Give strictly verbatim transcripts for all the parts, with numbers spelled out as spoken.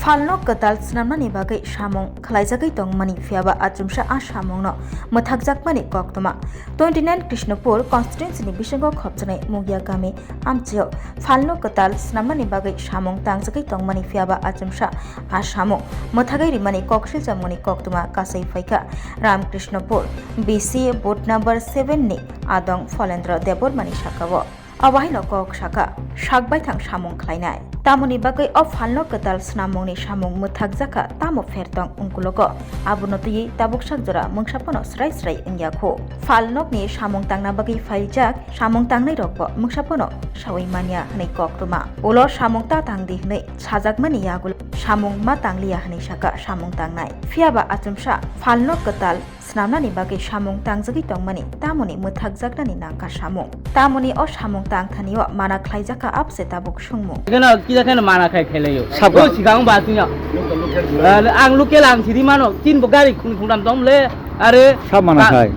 Phalno kwtal swnamnani bagwi samung khlaijagwi tongmani, phiyaba achomsa a samungno mwthakjakmani koktwma. Twenty nine Krishnapur constituency ni bisingo khopjaknai Mugia kami amchio phalno kwtal swnamnani bagwi samung tangjagwi tongmani, phiyaba achomsa a samung mwthagwi rimani kok silchamungni koktwma kasai phaikha Ramkrishnapur B C booth number seven ni adong Pholendra Debbarmani sakao. Abo haino kok saka, sak baithang samung khlainai. Tamoni bagwi o phalno kwtal swnamungni samung mwthakjakha, tamo phertong ungkulogo. Abono twiwi tabuk sak jora mungsa phano srai srai wngya kho. Phalnokni samung tangna bagwi phaijak, samung tangnai rokbo mungsa phano sawi manya hwnwi kok rwma. Ulo samung ta tang di hwnwi sajakmani yagulo samung ma tangliya hwnwi saka samung tangnai. Phiyaba achomsa phalno kwtal swnamnani bagwi samung tangjagwi tongmani, tamoni mwthakjaknani nangkha samung. Tamoni o samung tangthanio mana khlaijakha abse tabuk sungmung. Keno kisa keno mana khai khailaio. Sabo. O sikang ba singyo. Ang local ang siri mano, tin bo gari khun khunam dom le, are. Sab mana khai.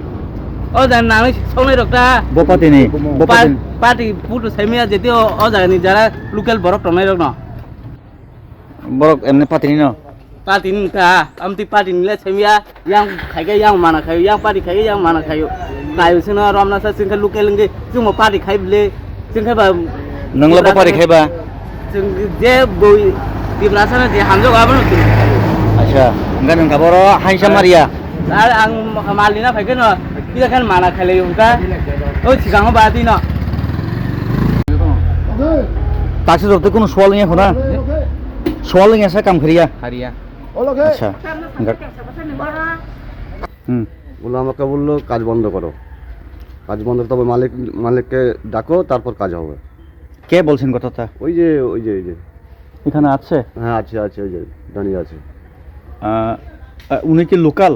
O dan nang songnai rok ta. Bo party ni, bo pa-, party ni. Party photo saimya jeti o, o jagani jara local borok tongnai rok no. Borok emne party ni no? Party ni ta, amtwi party ni le semya, yang khai khe yang mana khayo, yang party khai khe yang mana khayo. Kayo sino romna sa singkhe local wngkhe chwngbo party khai bile, singkhe ba. Nwng le bo party khai ba? Chwng je boi Tiprasa no je hamjak abono chwng. Acha, hwnkhe nwng khe boro hainsa mariya. Ar ang malni na phaikhe no, kisa khe mana khailai hwnka. O sikang o ba twi no. Taksi dorte kono sual niya khona? Sual niya sa kam khariya? Khariya. Acha. Enggak. Hmm. বললো, আমাকে বললো, "কাজ বন্ধ করো। কাজ বন্ধ করতে হবে, মালিক, মালিককে ডাকো, তারপর কাজ হবে।" কে বলছেন কথাটা? ওই যে, ওই যে, ওই যে। এখানে আছে? হ্যাঁ, আছে, আছে, ওই যে, দাঁড়িয়ে আছে। আহ, আহ, উনি কি লোকাল?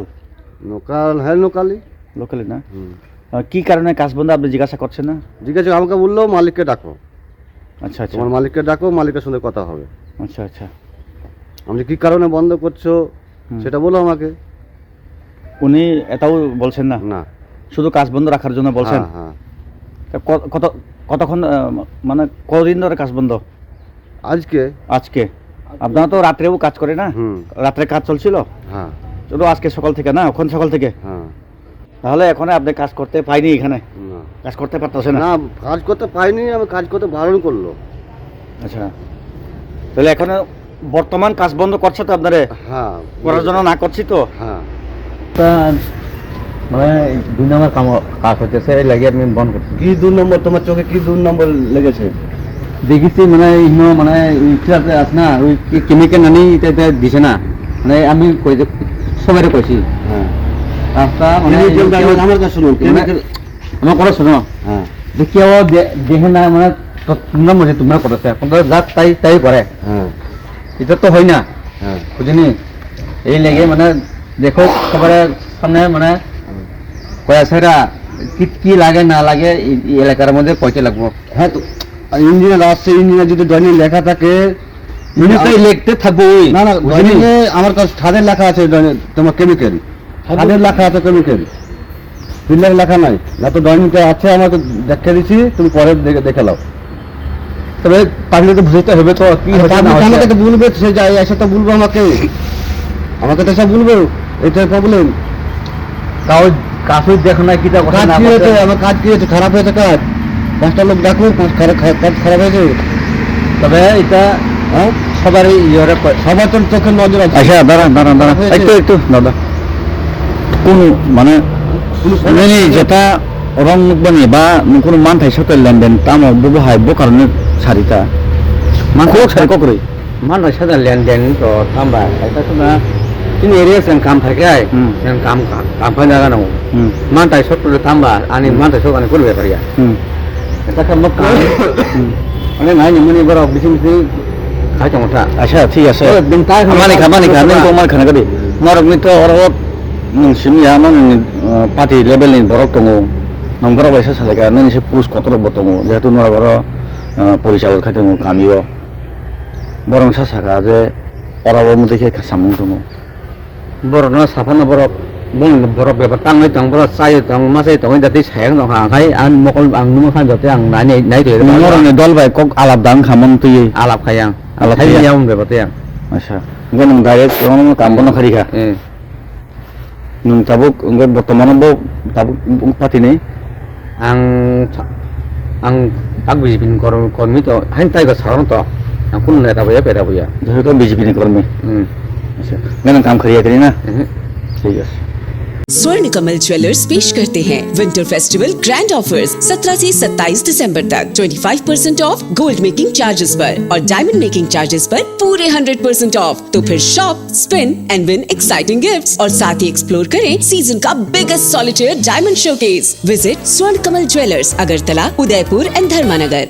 লোকাল, হ্যাঁ, লোকালই। লোকালই না? হুম। আহ, কি কারণে কাজ বন্ধ আপনি জিজ্ঞাসা করছেন না? জিজ্ঞাসা, আমাকে বললো, "মালিককে ডাকো। আচ্ছা, আচ্ছা। তোমার মালিককে ডাকো, মালিকের সঙ্গে কথা হবে।" আচ্ছা, আচ্ছা। আমি যে, "কি কারণে বন্ধ করছো, হুম। সেটা বলো আমাকে।" উনি এটাও বলছেন না? না। শুধু কাজ বন্ধ রাখার জন্য বলছেন? হ্যাঁ, হ্যাঁ। তা ক-, কত, কতক্ষণ, আহ, মানে কদিন ধরে কাজ বন্ধ? আজকে। আজকে? আপনারা তো রাত্রেও কাজ করে না? হুম। রাত্রে কাজ চলছিল? হ্যাঁ। শুধু আজকে সকাল থেকে না? এখন সকাল থেকে? হ্যাঁ। তাহলে এখন আপনি কাজ করতে পাইনি এখানে? না। কাজ করতে পারতেছে না? না, কাজ করতে পাইনি, আমি কাজ করতে বারণ করলো। আচ্ছা। তাহলে এখন বর্তমান কাজ বন্ধ করছে তো আপনারে? হ্যাঁ। করার জন্য না করছি তো? হ্যাঁ। তা মানে দুই নম্বর কাম, কাজ হইতেছে, এই লাগে আমি বন্ধ করছি। কি দুই নম্বর? তোমার চোখে কি দুই নম্বর লেগেছে? দেখেছি মানে ইনো মানে ওই কি আছে, আছে না, ওই কি কেমিক্যাল নানি এটা, এটা দিছে না, মানে আমি কই যে সবাইরে কইছি। হ্যাঁ। রাস্তা মানে কেমিক্যাল দাও, আমার কাছে শুনো, মানে কেমিক্যাল। আমার কথা শুনো। হ্যাঁ। দেখিয়াও দে-, দেখে না মানে তো তোমরা মনে তোমরা করেছে, তোমরা যা তাই তাই করে। হ্যাঁ। এটা তো হয় না। হ্যাঁ। বুঝলি? এই লেগে মানে দেখো সবার সামনে মানে হুম। কয়া সেরা কি, কি লাগে না লাগে এই, এই এলাকার মধ্যে কইতে লাগবো। হ্যাঁ, তো ইঞ্জিনিয়ার আসছে, ইঞ্জিনিয়ার যদি ড্রয়িং লেখা থাকে, উনি তো আমি লিখতে থাকবো ওই, না, না, বুঝলি? ড্রয়িং এ আমার কাছে ছাদে লেখা আছে, ড্রয়িং এ তোমার কেমিক্যাল। ছাদে লেখা আছে কেমিক্যাল। বিল্লার লেখা নাই। যত ড্রয়িং আছে আমাকে দেখে দিছি, তুমি পরে দেখে, দেখে লাও। তবে পাবলিক তো বুঝতে হবে তো, কি আরে হচ্ছে না পাবলিক হচ্ছে। আমাকে তো বলবে, সে যায়, এসে তো বলবো আমাকে। আমাকে তো সব বলবে, এটাই প্রবলেম। কাউ কাছে দেখো না, কিতা কথা কাজ না কি হয়েছে? করছে। আমার কাজ কি হয়েছে? খারাপ হয়েছে কাজ? পাঁচটা লোক ডাকো, কাজ খারাপ, খারাপ, কাজ খারাপ হয়েছে। তবে এটা, হ্যাঁ? সবারই ইয়ে করে, সবার তো চোখে নজর আছে। আচ্ছা, দাঁড়ান, দাঁড়ান, দাঁড়ান। হয়েছে। একটু, একটু, দাদা। কোন, মানে, কোনো সমস্যা nini নেই। Jeta rong nukmani ba nung kunu manthai soto lenden tamo bubo hai bo karone sarita. Manthai kok sari kok rwi. Manthai soto lenden to tamba, kaisa suna chini area sen kam thai kai, hmm, sen kam, kam, kam phai jaga no. Hmm. Manthai soto tamba, ani hmm, manthai soto ani kunu bepar ya. Hmm. Kaisa kam mo kam. Hmm. Ani nai ni mani borok bising bising khai tongo ta. Acha, thik ase. Oh, bini tai mani kha, mani kha, nung kok mani khana gadi. Norok ni to oro Nwng simi ya, ano nwng, uh, party level ni borok tongo. Nwng borok bai sa salai kha, nini se post kotor bo tongo. Jehetu norok oro, uh, porichalo khai tongo kami o. Borok sa saka je oro o mwtwi khe samung tongo. Borok no saphano borok, boni borok bebak tangwi tong, borok chai tong, ma chai tong, jatwi sayang tong kha, ang khai ang mokol ang nung kha jatwi ang nai nai nai twi. Norok ni dol bai kok alap dang kha mong twi. Alap khai ang. Alap khai ya. Yang bebak twi ang. Acha. Hwnkhe nwng direct omo kam bono kharikha. Hmm. Nwng tabuk hwnkhe bortomano bo tabuk party ni? Ang, ang tak B J P ni kor-, kormi to, hain taigo saron to. Ang kunu neta boya, pera boya. Joto B J P ni kormi. Hmm. Acha. Hwnkhe nwng kam khariya tini na? Mhm. Thik ase. स्वर्ण कमल ज्वेलर्स पेश करते हैं winter festival grand offers. सत्रह से सत्ताईस दिसंबर तक twenty five percent of gold making charges पर और डायमंड मेकिंग चार्जेस पर पूरे हंड्रेड परसेंट ऑफ। तो फिर shop, spin and win exciting gifts और साथ ही एक्सप्लोर करें सीजन का biggest solitaire diamond showcase. Visit स्वर्ण कमल ज्वेलर्स, अगरतला, उदयपुर एंड धर्मानगर।